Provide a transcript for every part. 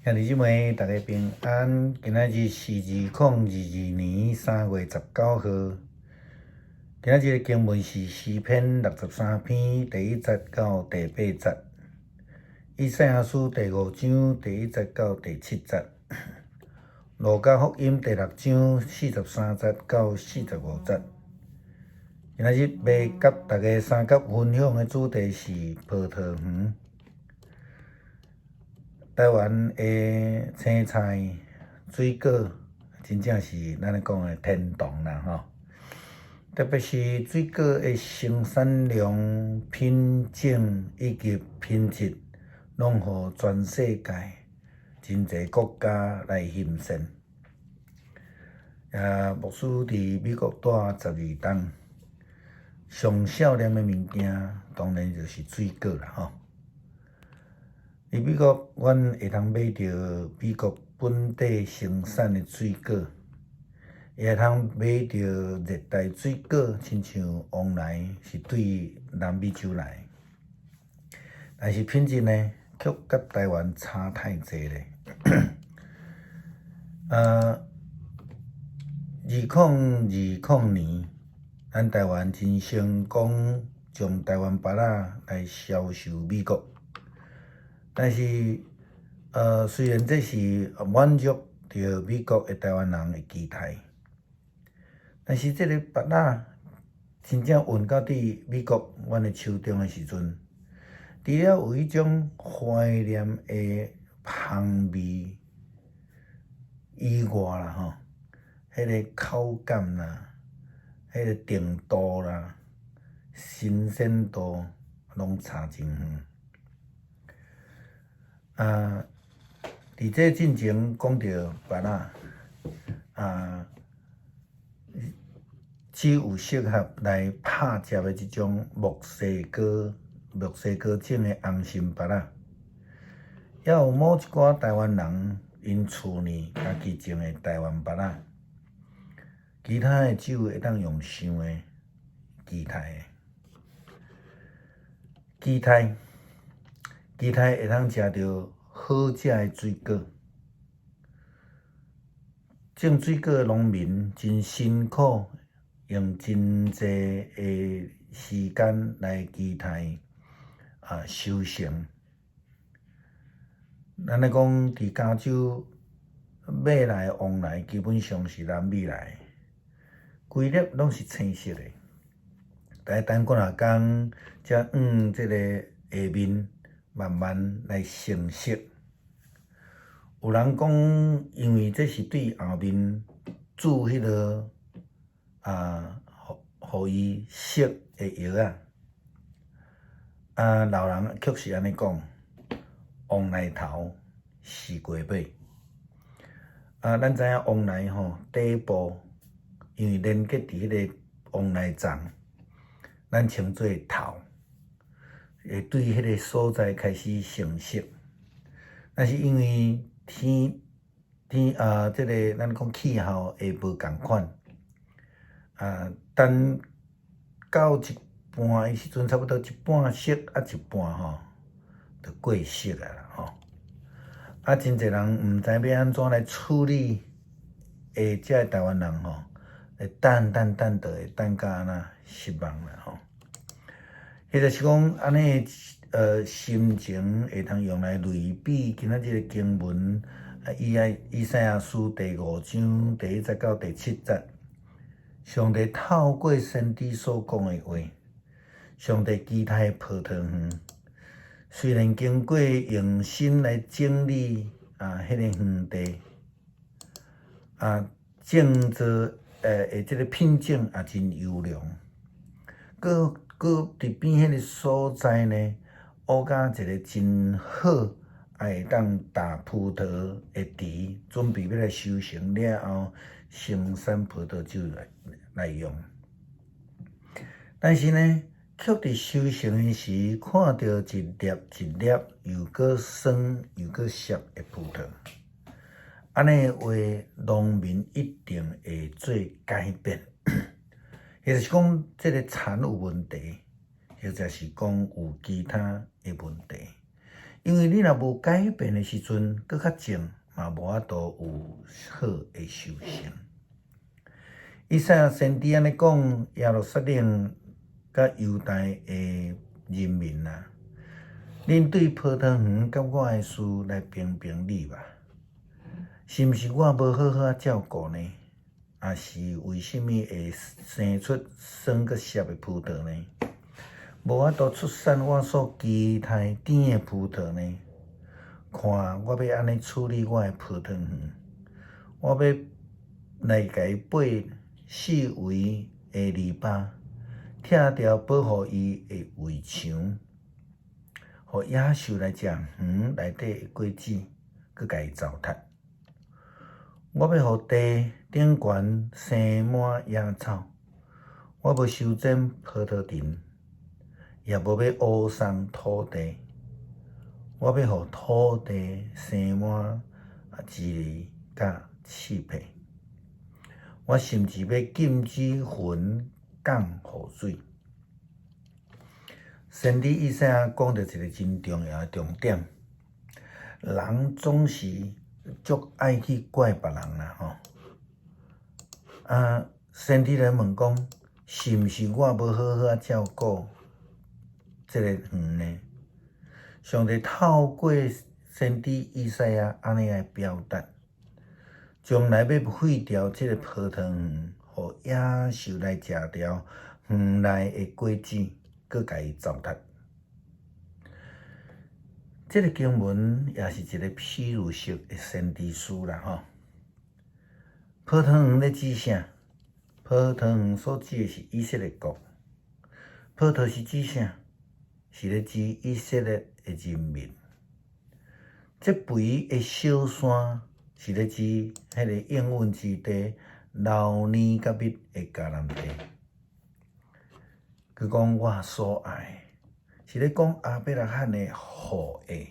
兄弟姊妹，大家平安。今仔日是2022年3月19號。今仔日的經文是詩篇63篇第一節到第八節，以賽亞書第五章第一節到第七節，路加福音第六章43節到45節。今仔日欲佮大家相佮分享的主題是葡萄園。台灣的青菜、水果，真正是咱咧講的天堂啦吼！特別是水果的生產量、品種以及品質，攏予全世界真濟國家來欣羨。牧師佇美國蹛12冬，上數念的物件，當然就是水果啦吼。佇美國，阮會通買著美國本地生產的水果，也會通買著熱帶水果，親像黃梨是對南美洲來的，但是品質呢，卻佮台灣差太濟咧。2020年，咱台灣真成功將台灣芭樂來銷售美國。但是，雖然這是滿足著美國的台灣人的期待，但是這个芭樂真正運到佇美國阮的手中的時陣，除了有彼種懷念的香味以外啦吼，彼个口感啦，彼个甜度啦，新鮮度攏差真遠。佇這進前講著芭樂，只有適合來拍汁的這種墨西哥種的紅心芭樂，猶有某一寡台灣人𪜶厝裡家己種的台灣芭樂，其他的只有會當用想的期待的，期待。期待會通食著好食的水果。種水果的農民真辛苦，用真濟的時間來期待收成。咱咧講，佇加州買來的黃梨基本上是南美來的，規粒攏是青色的。但等幾若工，才往這个下面慢慢來成熟。有人講，因為這是對後面注彼个予伊熟的藥仔。老人確實按呢講，黃梨頭是過尾。咱知影黃梨吼底部，因為連結佇彼個黃梨欉，咱稱做頭。會對彼个所在開始成熟，但是因為天天這个咱講氣候會無仝款，等到一半的時陣，差不多一半熟一半吼，就過熟啊啦吼。真濟人毋知欲按怎來處理，這个台灣人吼，會等等等著會等甲按怎失望啦吼。或者是講按呢，心情會通用來類比今仔日的經文，以賽亞書第五章第一節到第七節，上帝透過先知所講的話，上帝期待的葡萄園，雖然經過用心來整理彼个園地，種植的這个品種也真優良，閣閣佇邊彼个所在呢，挖甲一个真好，也會當打葡萄的池，準備欲來收成了後，生產葡萄酒來用。但是呢，卻佇收成的時，看著一粒一粒又閣酸又閣澀的葡萄，按呢話，農民一定會做改變。或者是講，這个田有問題，或者是講有其他的問題。因為你若無改變的時陣，閣較種嘛無法度有好的收成。以賽亞先知按呢講，耶路撒冷佮猶大的人民啊，恁對葡萄園佮我的事來評評理吧。是毋是我無好好仔照顧呢？抑是為啥物會生出酸閣澀的葡萄呢？無法度出產我所期待甜的葡萄呢？看，我欲按呢處理我的葡萄園，我欲來共伊拔四圍的籬笆，拆掉保護伊的圍牆，予野獸來食園內底的果子，閣共伊糟蹋。我欲予地頂懸生滿野草，我無修剪葡萄藤，也無欲烏鬆土地。我欲予土地生滿蒺藜佮刺柏。我甚至欲禁止雲降雨水。先知以賽亞講著一个真重要的重點：人總是足愛去怪別人啦，吼！啊，先知來問講，是毋是我無好好仔照顧這个園呢？上帝透過先知以賽亞按呢來表達，將來欲廢掉這个葡萄園，予野獸來食掉園內的果子，閣共伊糟蹋。這个經文也是一个譬喻式的先知書啦，吼。葡萄園咧指啥？葡萄園所指的是以色列國。葡萄是指啥？是咧指以色列的人民。這肥的小山是咧指彼个應允之地，流奶佮蜜的迦南地。閣講我所愛，是咧講亞伯拉罕的後裔，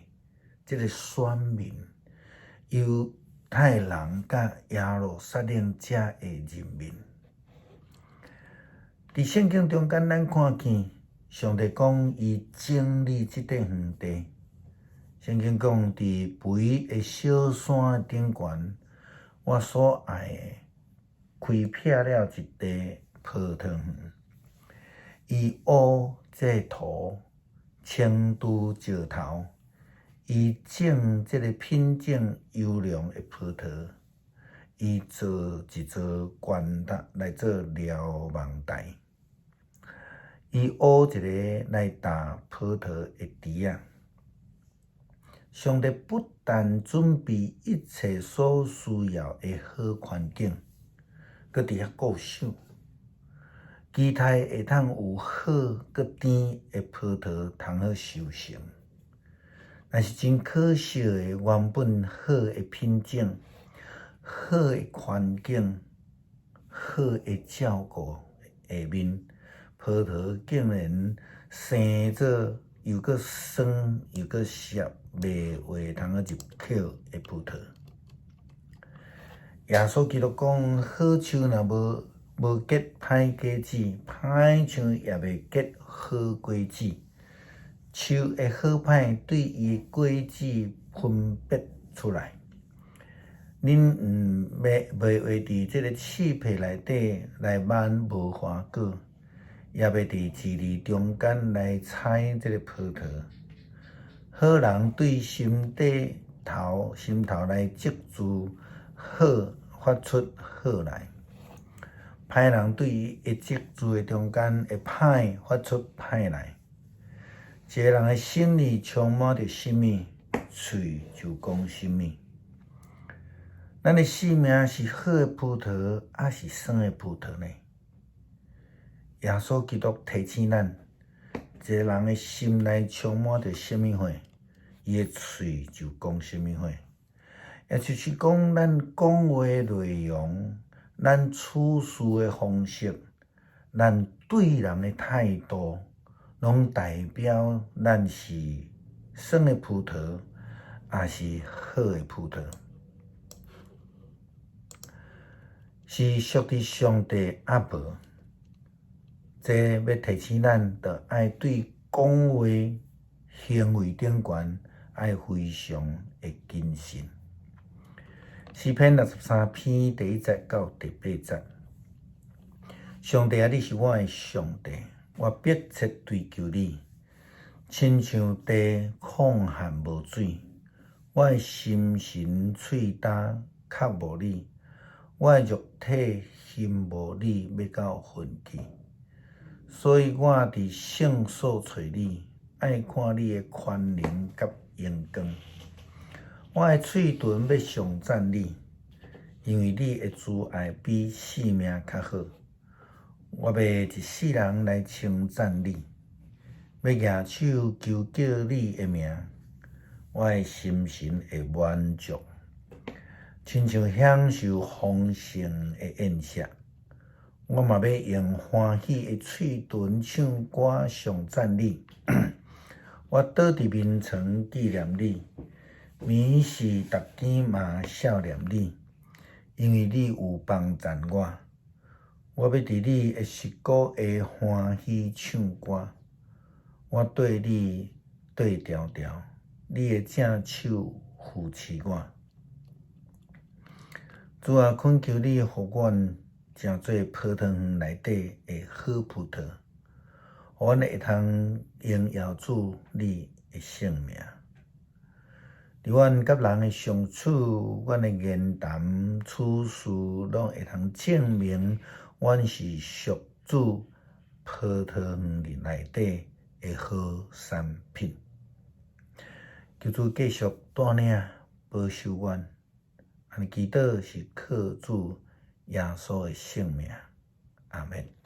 這个選民，猶太人佮耶路撒冷遮的人民。佇聖經中間，咱看見上帝講伊整理這塊園地。聖經講，佇肥的小山頂懸，我所愛的開闢了一塊葡萄園，伊挖這土，清除石頭，伊種這个品種優良的葡萄，伊造一座懸塔來做瞭望台，伊挖一个來打葡萄的池仔。上帝不但準備一切所需要的好環境，閣佇遐顧守，期待會通有好閣甜的葡萄通好收成。但是真可惜的，原本好的品種、好的環境、好的照顧下面，葡萄竟然生做又閣酸又閣澀，袂話通好入口的葡萄。耶穌基督講：好樹若無結歹果子，歹樹也袂結好果子。樹的好歹對伊的果子分別出來。恁毋袂袂會佇這个刺柏內底來剜無花果，也袂佇蒺藜中間來採這个葡萄。好人對心底頭心頭來積聚好，發出好來；歹人對伊的積聚的中間的歹發出歹來。一个人的心裡充滿著啥物，喙就講啥物。咱的生命是好的葡萄，抑是酸的葡萄呢？耶穌基督提醒咱，一个人的心內充滿著啥物貨，伊的喙就講啥物話。也就是講，咱講話內容，咱處事的方式，咱對人的態度，攏代表咱是酸的葡萄，抑是好的葡萄。是屬佇上帝抑無？這欲提醒咱，著愛對講話、行為頂懸，愛非常的謹慎。詩篇63篇第一節到第八節。上帝啊，你是我的上帝，我迫切追求你，親像地曠旱無水，我的心神喙焦渴慕你，我的肉體欣慕你欲到昏去，所以我佇聖所揣你，愛看你的權能佮榮光。我的喙唇欲頌讚你，因為你的慈愛比性命較好。我欲一世人來稱讚你，欲舉手求叫你的名，我的心神會滿足，親像享受豐盛的宴席。我嘛欲用歡喜的喙唇唱歌頌讚你。我倒佇眠床紀念你，暝時逐更嘛想念你，因為你有幫贊我。我欲佇你的屍骨下歡喜唱歌，我綴你綴牢牢，你的正手扶持我。主啊，懇求你予阮成做葡萄園內底的好葡萄，予阮會通榮耀主你的聖名。佇阮佮人的相處，阮的言談處事，攏會通證明阮是屬主葡萄園內底的好產品。求主繼續帶領保守阮，按呢祈禱是靠主耶穌的聖名，阿們。